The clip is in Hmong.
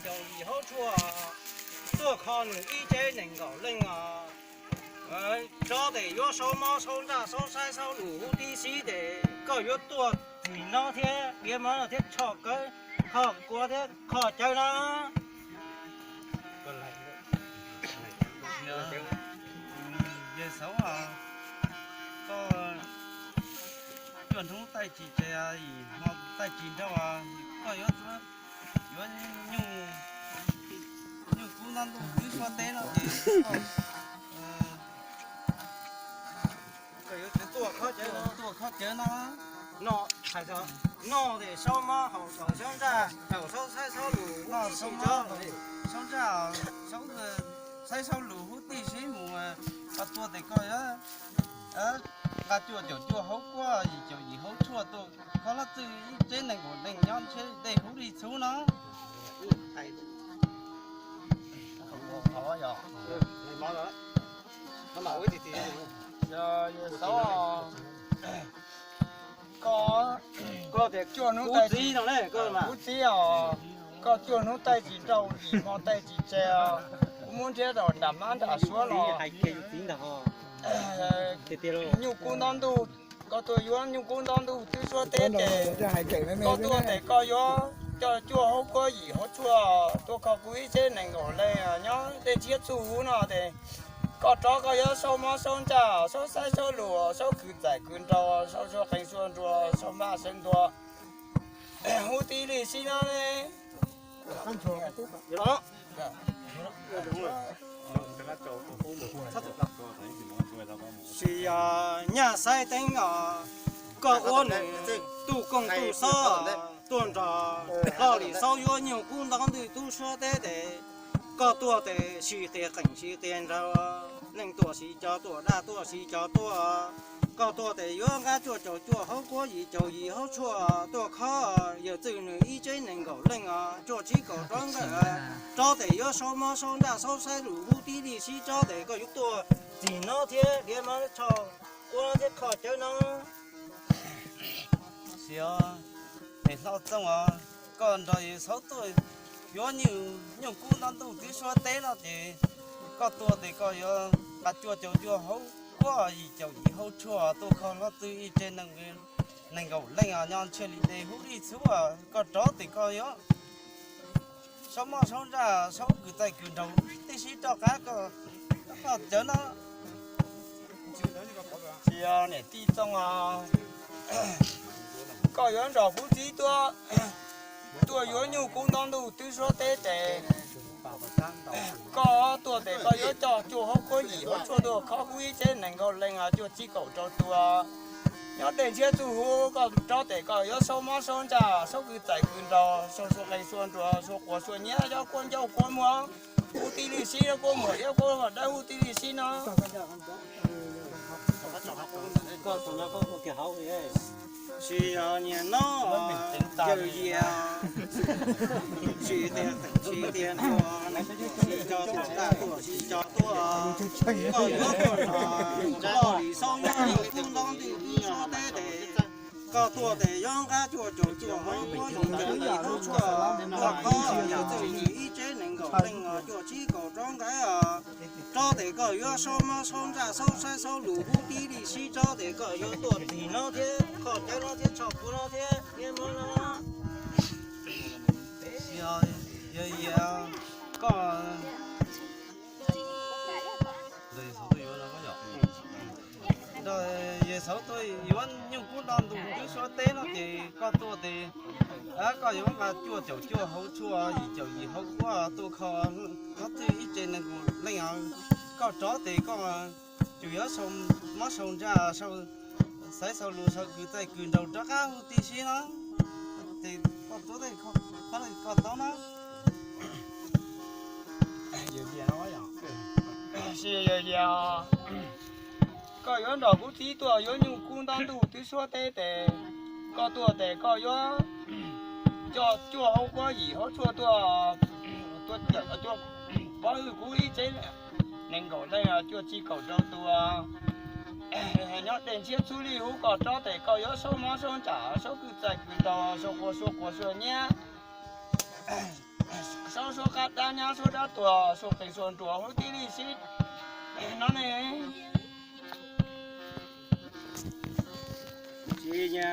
caum yim hauv tshuaj, tuaj kho nws ib tsev nees nkaum leej os. Tsob tes yuav saub mob saub ntsaj saub saib saub lus huv tib si tes koj yuav tuaj txim no thiab diav mov no thiab tshoj kawv, kho kua thiab kho cawv no. Yawg Xauv, koj cuaj hnub taij tsis tseg, yim hmo taij tsis nraus, koj yuav, yuav nyuj, nyuj kub ntab ntuj twb suab teb no ces koj yuav tsum tuaj kho cawv no, tuaj kho cawv no. No hais tias noj tes saub mob haus saub ntsaj, haus saub saib saub lus huv tib si, saub ntsaj, saib saub lus huv tib si mus, koj tuaj tes koj yuav nqa cuaj caum cuaj hauv kuab, yim caum yim hauv tshuaj tuaj kho hlob txwj ib tsev nees nkaum leej nyob ntshe dej huv li txhuv no. Yog, yog Xauv, koj, koj tias cuaj hnub taij tsis, kuv txiv os, koj cuaj hnub taij tsis nraus, yim hmo taij tsis tseg, kuv muab nrhiav rau nram mab nram suav los, nyuj kub ntab ntuj, koj tuaj yuav nyuj kub ntab ntuj twb suab teb tes, koj tuaj tes koj yuav coj cuaj hauv kuab yim hauv tshuaj tuaj kho kuv ib tsev nees nkaum leej nyob dej ntshiab txuj huv no tes, koj rov koj yuav saub mob saub ntsaj, saub saib saub lus, saub kws txais kws nraus, saub sua qees sua nruas, saub npaj saub ntua huv tib li si no. Tsis yog nyaj xaiv teeb os, koj ua nws tuj kooj tuj xob tuaj nrog Hlo Lis Xauv yuav nyuj kub ntab ntuj twb suab teb tes, koj tuaj tes sib qias qees sib qias nraug, neeg tuaj sib cov tuaj, dab tuaj sib cov tuaj. Koj tuaj tes yuav nqa cuaj caum cuaj hauv kuab, yim caum yim hauv tshuaj tuaj kho yawm txwj nws ib tsev nees nkaum leej os, cuaj tsib kaum rov nqaij, tsob tes yuav saub mob saub ntsaj saub saib lus huv tib li si, tsob tes koj yuav tuaj txim no thiab diav mov tshoj kua thiab kho cawv no. Sis os, niam hlob Txooj os, koj nrog yawg Xauv tuaj yuav nyuj kub ntab ntuj twb suab teb no ces, koj tuaj tes koj yuav nqa cuaj caum cuaj hauv kuab, yim caum yim hauv tshuaj tuaj kho hlob txwj ib tsev nees nkaum leej os, nyob ntshe li dej huv li txhuv, koj rov tes koj yuav saub mob saub ntsaj saub kws txais kws nraug tib si rov qab koj kho cawv no. Sis os, niam tij Txooj os, koj yuav nrog kuv txiv tuaj, tuaj yuav nyuj kub ntab ntuj twb suab teb tes, koj tuaj tes koj yuav coj cuaj hauv kuab yim hauv tshuaj tuaj kho kuv ib tsev nees nkaum leej os, cuaj tsib kaum rau tus. Nyob dej ntshiab txuj huv, koj rov tes koj yuav saub mob saub ntsaj, saub kws txais kws nraug, saub sua qees sua nruas, sua quav sua nyiab, yob kuab ncauj kuab muag huv tib li si, yob kuab muag yob kuab dawb huv tib li si no. Sis os, niam hlob, yawg Yias, tsis tias teem tsis tias ntuas, sib cov tuaj, dab tuaj sib cov tuaj, koj yuav tuaj nrog Hlo Lis Xauv yuav nyuj kub ntab ntuj twb suab teb tes, koj tuaj tes yuav nqa cuaj caum cuaj hauv kuab, yim caum yim hauv tshuaj tuaj kho yawm txwj nws ib tsev nees nkaum leej os, cuaj tsib kaum rov nqaij os. Tsob tes koj yuav saub mob saub ntsaj saub saib saub lus huv tib li si, tsob tes koj yuav tuaj txim no thiab kho cawv no thiab tshoj kua no thiab diav mov no. Sis os, yawg Yias, koj nrog yawg Xauv tuaj yuav nyuj kub ntab ntuj twb suab teb no ces koj tuaj tes koj yuav nqa cuaj caum cuaj hauv tshuaj, yim caum yim hauv kuab tuaj kho hlob txwj ib tsev nees nkaum leej os. Koj rov tes koj tsuas yuav saub mob saub ntsaj, saub xaiv saub lus, saub kws txais kws nraug rov qab huv tib si no. Ces koj tuaj tes koj taub na. Sis yawg Yias, koj yuav nrog kuv txiv tuaj yuav nyuj kub ntab ntuj twb suab teb tes, koj tuaj tes koj yuav coj cuaj hauv kuab yim hauv tshuaj tuaj, tuaj cawm tuaj pov hwm kuv ib tsev nees nkaum leej cuaj tsib kaum rau tus. Nyob dej ntshiab txhua li huv, koj rov tes koj yuav saub mob saub ntsaj, saub kws txais kws nraug, saub quav sua quav sua nyiab, Saub suab qab dab, nyab suab dab tuag, suab qees suab nruas huv tib li sib no ne. Tsis nyab